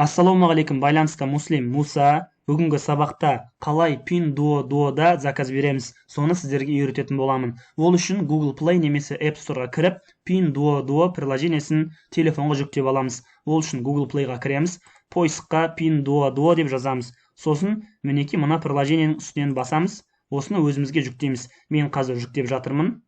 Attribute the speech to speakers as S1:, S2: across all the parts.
S1: Ассалаумағалейкум, байланыста Муслим Муса. Бүгінгі сабақта қалай Pinduoduo'да заказ береміз, соны сіздерге үйрететін боламын. Ол үшін Google Play немесе App Store'ға кіріп, Pinduoduo приложениесін телефонға жүктеп аламыз. Ол үшін Google Play'ға кіреміз, поискқа Pinduoduo деп жазамыз. Сосын мінекей мына приложениенің үстінен басамыз, осыны өзімізге жүктейміз. Мен қазір жүктеп жатырмын.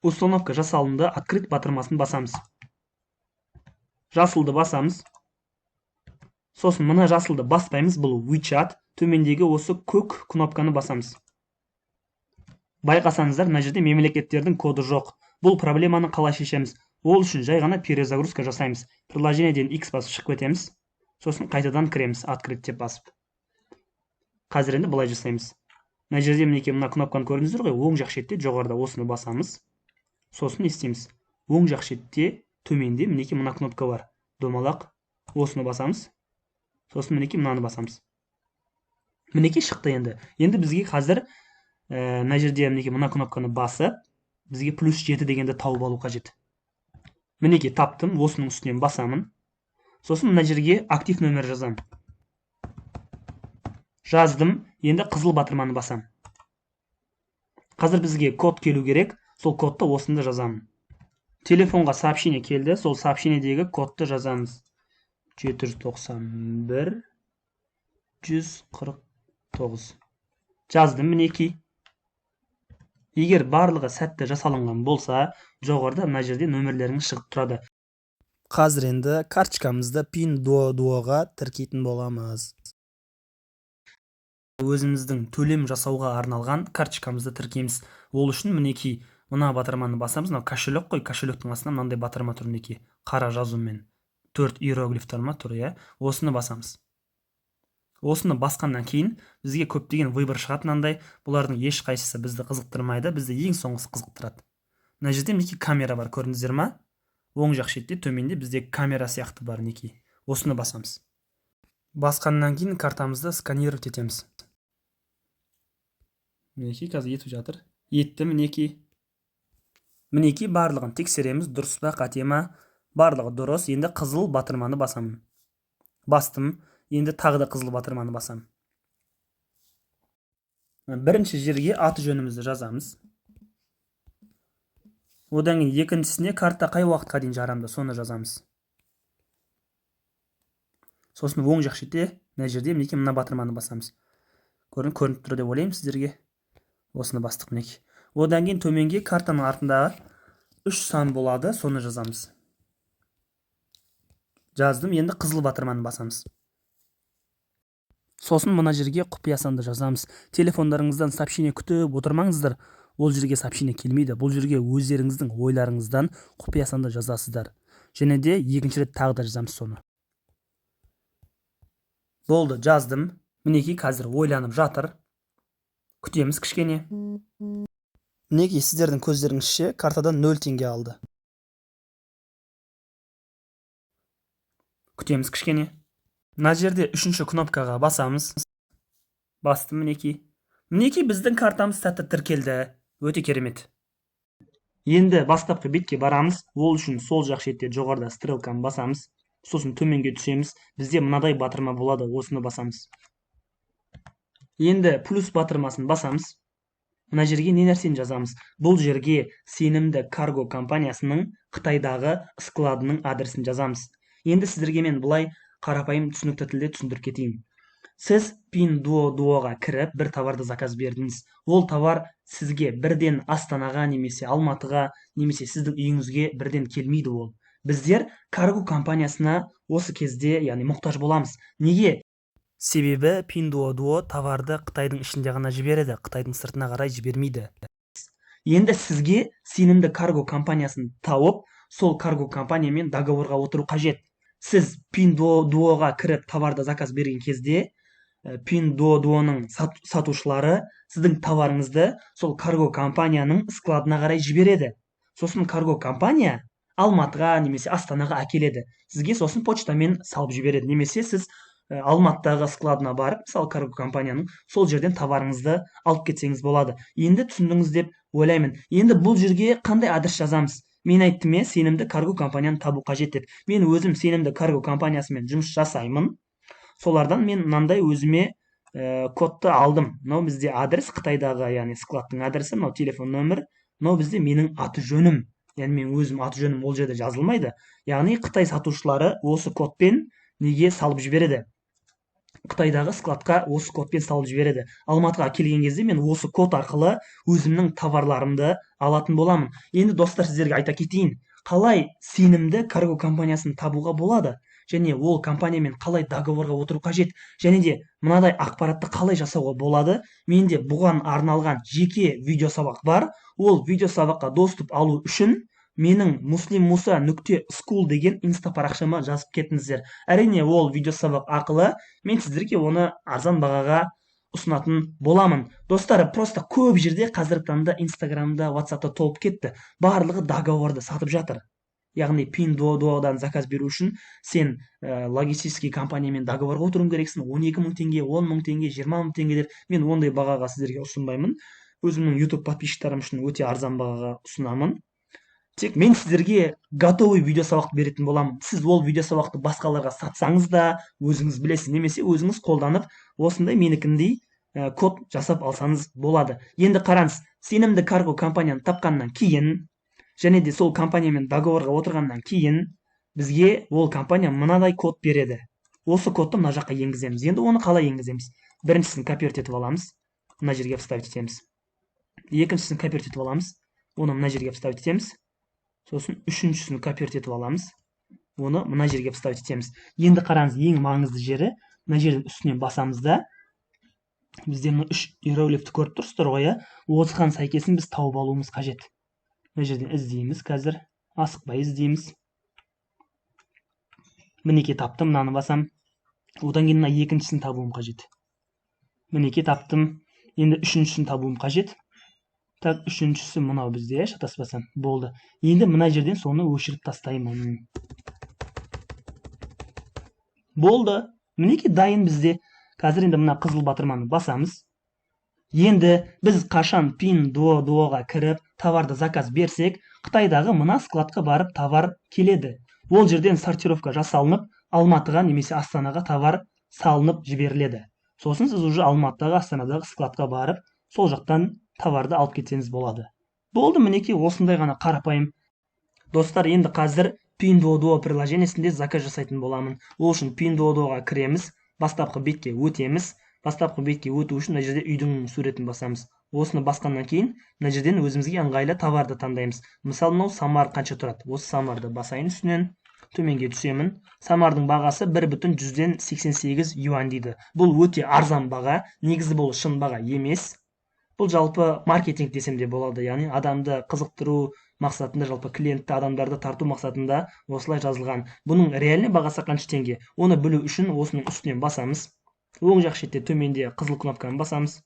S1: Установка жасалынды, открыть батырмасын басамыз. Жасылды басамыз. Сосын мына жасылды баспаймыз, бұл WeChat. Төмендегі осы көк кнопканы басамыз. Байқасаңыздар, мына жерде мемлекеттердің коды жоқ. Бұл проблеманы қалай шешеміз? Ол үшін жай ғана перезагрузка жасаймыз. Приложениеден X басып шығып кетеміз. Сосын қайтадан кіреміз, открыть деп басып. Қазір енді былай жасаймыз. Мына жерде мінекей мына кнопканы көрдіңіздер ғой, оң жақ шетте жоғарыда осыны басамыз. Сосын не істейміз? Оң жақ шетте төменде мінекей мына кнопка бар. Домалақ, осыны басамыз. Сосын мінекей мынаны басамыз. Мінекей шықты енді. Енді бізге қазір мына жерде мінекей мына кнопканы басып, бізге плюс 7 дегенді тауып алу қажет. Мінекей таптым, осының үстінен басамын. Сосын мына жерге актив нөмір жазамын. Жаздым, енді қызыл батырманы басамын. Қазір бізге код келу керек, сол кодты осында жазамын. Телефонға сообщение келді, сол сообщениедегі кодты жазамыз. 791 149. Жаздым мінекей. Егер барлығы сәтті жасалынған болса, жоғарыда мына жерде нөмірлеріңіз шығып тұрады.
S2: Қазір енді карточкамызды Pinduoduo'ға тіркейтін боламыз.
S1: Өзіміздің төлем жасауға арналған карточкамызды тіркейміз. Ол үшін мінекей мына батырманы басамыз. Мынау кошелек қой, кошелектің астында мынандай батырма тұр мінекей, қара жазумен. 4 иероглифтар ма тұр, иә? Осыны басамыз. Осыны басқаннан кейін бізге көптеген выбор шығады мынандай. Бұлардың ешқайсысы бізді қызықтырмайды, бізді ең соңғысы қызықтырады. Мына жерде мінекей камера бар, көрдіңіздер ма? Оң жақ шетте төменде бізде камера сияқты бар мінекей. Осыны басамыз. Басқаннан кейін картамызды сканировать етеміз. Мінекей қазір етіп жатыр. Етті мінекей. Мінекей барлығын тексереміз, дұрыс па, қате ма? Барлығы дұрыс. Енді қызыл батырманы басамын. Бастым. Енді тағы да қызыл батырманы басамын. Бірінші жерге аты жөнімізді жазамыз. Одан кейін екіншісіне карта қай уақытқа дейін жарамды, соны жазамыз. Сосын оң жақ шетте мына жерде мінекей мына батырманы басамыз. Көрініп тұр деп ойлаймын сіздерге. Осыны бастық мінекей. Одан кейін төменге картаның артындағы 3 сан болады, соны жазамыз. Жаздым, енді қызыл батырманы басамыз. Сосын мына жерге құпия санды жазамыз. Телефондарыңыздан сообщение күтіп отырмаңыздар. Ол жерге сообщение келмейді. Бұл жерге өздеріңіздің ойларыңыздан құпия санды жазасыздар. Және де екінші рет тағы да жазамыз соны. Болды, жаздым. Мінекей қазір ойланып жатыр. Күтеміз кішкене.
S2: Мінекей сіздердің көздеріңізше картадан 0 теңге алды.
S1: Күтеміз кішкене. Мына жерде үшінші кнопкаға басамыз. Бастым мінекей. Мінекей біздің картамыз сәтті тіркелді. Өте керемет. Енді бастапқы бетке барамыз. Ол үшін сол жақ шетте жоғарыда стрелканы басамыз. Сосын төменге түсеміз. Бізде мынадай батырма болады, осыны басамыз. Енді плюс батырмасын басамыз. Мына жерге не нәрсені жазамыз? Бұл жерге сенімді карго компаниясының Қытайдағы складының адресін жазамыз. Енді сіздерге мен былай қарапайым түсінікті тілде түсіндіріп кетейін. Сіз Pinduoduo'ға кіріп бір товарды заказ бердіңіз. Ол товар сізге бірден Астанаға немесе Алматыға немесе сіздің үйіңізге бірден келмейді ол. Біздер карго компаниясына осы кезде, яғни мұқтаж боламыз. Неге?
S2: Себебі Pinduoduo товарды Қытайдың ішінде ғана жібереді, Қытайдың сыртына қарай жібермейді.
S1: Енді сізге сенімді карго компаниясын тауып, сол карго компаниямен договорға отыру қажет. Сіз Pinduoduo'ға кіріп товарды заказ берген кезде, Pinduoduo'ның сатушылары сіздің товарыңызды сол карго компанияның складына қарай жібереді. Сосын карго компания Алматыға немесе Астанаға әкеледі. Сізге сосын почтамен салып жібереді. Немесе сіз Алматыдағы складына барып, мысалы карго компанияның сол жерден товарыңызды алып кетсеңіз болады. Енді түсіндіңіз деп ойлаймын. Енді бұл жерге қандай адрес жазамыз? Мен айттым, сенімді карго компанияны табу қажет деп. Мен өзім сенімді карго компаниясымен жұмыс жасаймын. Солардан мен мынандай өзіме кодты алдым. Мынау бізде адрес, Қытайдағы, яғни складтың адресі, мынау телефон нөмір, мынау бізде менің аты жөнім. Яғни мен өзім аты жөнім ол жерде жазылмайды. Яғни Қытай сатушылары осы кодпен неге салып жібереді? Қытайдағы складқа осы кодпен салып жібереді. Алматыға келген кезде мен осы код арқылы өзімнің товарларымды алатын боламын. Енді достар, сіздерге айта кетейін, қалай сенімді карго компаниясын табуға болады және ол компаниямен қалай договорға отыру қажет, және де мынадай ақпаратты қалай жасауға болады. Менде бұған арналған жеке видеосабақ бар. Ол видеосабаққа доступ алу үшін менің muslimmusa.school деген инста парақшама жазып кетіңіздер. Әрине, ол видеосабақ арқылы мен сіздерге оны арзан бағаға ұсынатын боламын. Достар, просто көп жерде қазіргі таңда Инстаграмда, WhatsAppта толып кетті. Барлығы договорды сатып жатыр. Яғни Pinduoduo'дан заказ беру үшін сен логистический компаниямен договорға отыруың керексің. 12 мың теңге, 10 мың теңге, 20 мың теңге деп. Мен ондай бағаға сіздерге ұсынбаймын. Өзімнің YouTube подписчиктарым үшін өте арзан бағаға ұсынамын. Тек мен сіздерге готовый видеосабақ беретін боламын. Сіз ол видеосабақты басқаларға сатсаңыз да өзіңіз білесіз, немесе өзіңіз қолданып осындай менікіндей код жасап алсаңыз болады. Енді қараңыз, сенімді карго компанияны тапқаннан кейін және де сол компаниямен договорға отырғаннан кейін бізге ол компания мынадай код береді. Осы кодты мына жаққа енгіземіз. Енді оны қалай енгіземіз? Біріншісін копировать етіп аламыз, мына жерге вставить етеміз. Екіншісін копировать етіп аламыз, оны мына жерге вставить етеміз. Сосын үшіншісін копировать етіп аламыз, оны мына жерге вставить етеміз. Енді қараңыз, ең маңызды жері, мына жердің үстінен басамыз да, бізде мына үш иероглифті көріп тұрсыздар ғой, иә? Осыған сәйкесін біз тауып алуымыз қажет. Мына жерден іздейміз қазір, асықпай іздейміз. Мінекей таптым, мынаны басам. Одан кейін мына екіншісін табуым қажет. Мінекей таптым. Енді үшіншісін табуым қажет. Так, үшіншісі мынау бізде, шатаспасам. Болды. Енді мына жерден соны өшіріп тастаймын. Болды. Мінекей дайын бізде. Қазір енді мына қызыл батырманы басамыз. Енді біз қашан Pinduoduo'ға кіріп, товарды заказ берсек, Қытайдағы мына складқа барып товар келеді. Ол жерден сортировка жасалынып, Алматыға немесе Астанаға товар салынып жіберіледі. Сосын сіз уже Алматыдағы, Астанадағы складқа барып, сол жақтан товарды алып кетсеңіз болады. Болды, мінекей осындай ғана қарапайым. Достар, енді қазір Pinduoduo приложениесінде заказ жасайтын боламын. Ол үшін Pinduoduo'ға кіреміз, бастапқы бетке өтеміз. Бастапқы бетке өту үшін мына жерде үйдің суретін басамыз. Осыны басқаннан кейін мына жерден өзімізге ыңғайлы товарды таңдаймыз. Мысалы, мынау самар қанша тұрады? Осы самарды басайын үстінен, төменге түсемін. Самардың бағасы 1,88 юань дейді. Бұл өте арзан баға. Негізі бұл шын баға емес. Бұл жалпы маркетинг десем де болады. Яғни адамды қызықтыру мақсатында, жалпы клиентті, адамдарды тарту мақсатында осылай жазылған. Бұның реальный бағасы қанша теңге? Оны білу үшін осының үстінен басамыз. Оң жақ шетте төменде қызыл кнопканы басамыз.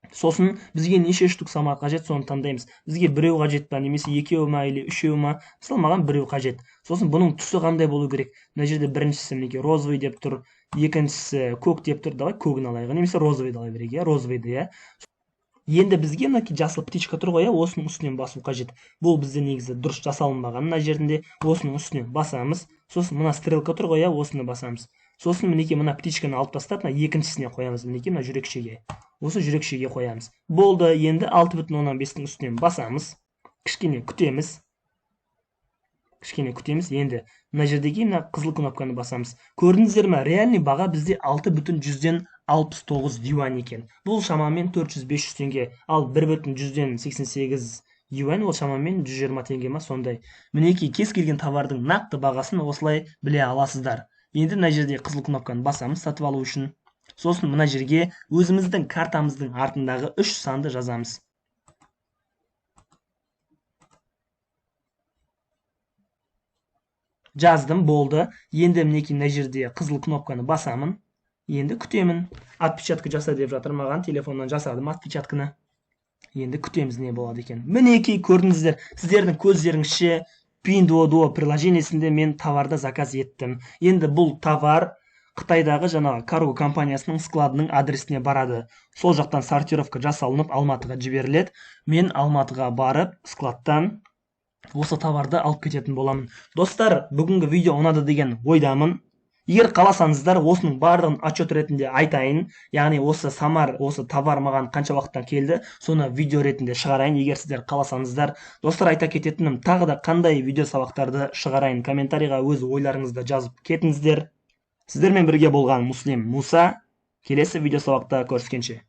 S1: Сосын бізге неше штук самар қажет, соны таңдаймыз. Бізге біреу қажет па, немесе екеу ма, или үшеу ма? Мысалы, маған біреу қажет. Сосын бұның түсі қандай болу керек? Мына жерде біріншісі мінекей розовый деп тұр, екіншісі көк деп тұр. Давай көгін алайық, немесе розовыйды ала берейік, иә, розовыйды, иә. Енді бізге мінекей жасыл птичка тұр ғой, иә, осының үстінен басу қажет. Бұл бізде негізі дұрыс жасалынбаған мына жерінде. Осының үстінен басамыз. Сосын мына стрелка тұр ғой, иә, осыны басамыз. Сосын мінекей мына птичканы алып тастап, мына екіншісіне қоямыз, мінекей мына жүрекшеге. Осы жүрекшеге қоямыз. Болды, енді 6,5-тің үстінен басамыз. Кішкене күтеміз. Кішкене күтеміз. Енді мына жердегі мына қызыл кнопканы басамыз. Көрдіңіздер ме, реальный баға бізде 6,69 юань екен. Бұл шамамен 400-500 теңге. Ал 1,88 юань ол шамамен 120 теңге ма сондай. Мінекей кез келген товардың нақты бағасын осылай біле аласыздар. Енді мына жерде қызыл кнопканы басамыз сатып алу үшін. Сосын мына жерге өзіміздің картамыздың артындағы 3 санды жазамыз. Жаздым, болды. Енді мінекей мына жерде қызыл кнопканы басамын. Енді күтемін. Отпечатка жаса деп жатыр маған, телефоннан жасадым отпечатканы. Енді күтеміз не болады екен. Мінекей көрдіңіздер, сіздердің көздеріңізше Pinduoduo приложениесінде мен товарды заказ еттім. Енді бұл товар Қытайдағы жаңағы карго компаниясының складының адресіне барады. Сол жақтан сортировка жасалынып Алматыға жіберіледі. Мен Алматыға барып складтан осы товарды алып кететін боламын. Достар, бүгінгі видео ұнады деген ойдамын. Егер қаласаңыздар, осының барлығын отчет ретінде айтайын, яғни осы самар, осы товар маған қанша уақытта келді, соны видео ретінде шығарайын, егер сіздер қаласаңыздар. Достар, айта кететінім, тағы да қандай видео сабақтарды шығарайын, комментарийға өз ойларыңызды жазып кетіңіздер. Сіздермен бірге болған Муслим Муса. Келесі видео сабақта көріскенше.